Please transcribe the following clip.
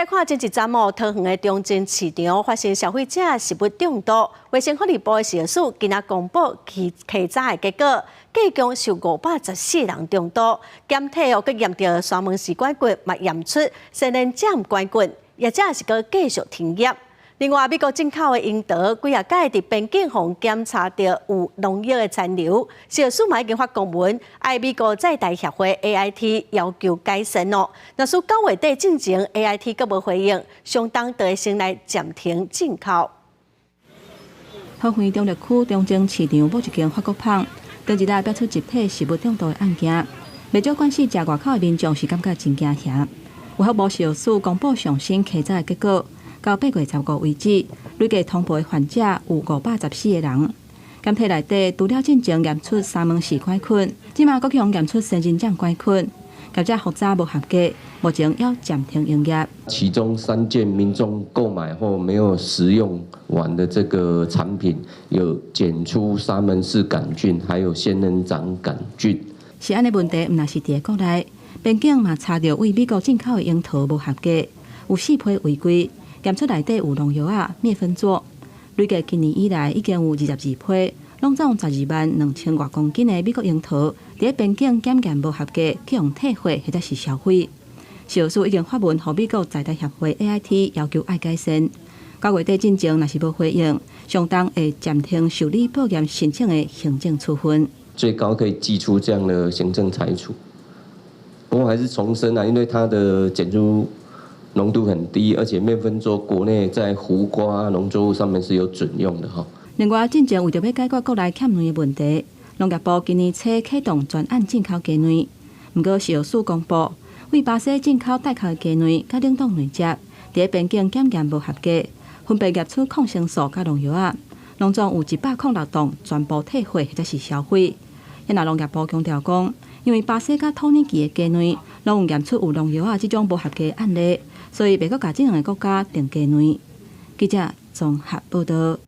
來看前一站哦，桃園的中正市場發生消費者食物中毒，衛生福利部的食藥署今仔公布其稽查的結果，計共有514人中毒，檢體哦，閣驗著沙門氏桿菌，嘛驗出仙人掌桿菌，業者是閣繼續停業。另外，美國進口的櫻桃幾仔擺佇邊境予檢查著有農藥的殘留，食藥署嘛已經發公文，愛美國在台協會 AIT 要求改善哦。若是9月底進前 AIT 閣無回應，相當就會先來暫停進口。桃園中壢區中正市場某一間法國麭，當日來爆出集體食物中毒的案件，袂少慣勢食外口的民眾是感覺真驚嚇。衛福部食藥署公布上新稽查的結果，到8月15為止，累計通報的患者有514個人。檢體內底除了進前驗出沙門氏桿菌，這馬閣予驗出仙人掌桿菌，業者復查無合格，目前猶暫停營業。其中三件民眾購買後沒有食用完的這個產品，有檢出沙門氏桿菌，還有仙人掌桿菌。食安的問題毋但是佇國內，邊境嘛查著對美國進口的櫻桃無合格，有四批違規。檢出內底有農藥仔、滅芬唑，累計今年以來已經有22批，攏總12萬2千外公斤的美國櫻桃，佇邊境檢驗無合格，去予退貨或者是銷毀。食藥署已經發文予美國在台協會 AIT 要求愛改善。9月底進前若是無回應，相當會暫停受理報驗申請的行政處分。最高可以祭出這樣的行政裁處。不過還是重申啊，因為它的檢出濃度很低，而且滅芬唑國內在胡瓜農作物上面是有准用的哈。另外，進前為著欲解決國內欠卵的問題，農業部今年初啟動專案進口雞卵。毋過食藥署公布，對巴西進口帶殼的雞卵佮冷凍卵汁，佇邊境檢驗無合格，分別驗出抗生素佮農藥仔，攏總有106棟全部退貨或者是銷毀。現在農業部強調講，因為巴西佮土耳其的雞卵攏有驗出有農藥仔這種無合格的案例，所以袂閣共這兩个國家訂雞卵。記者綜合報導。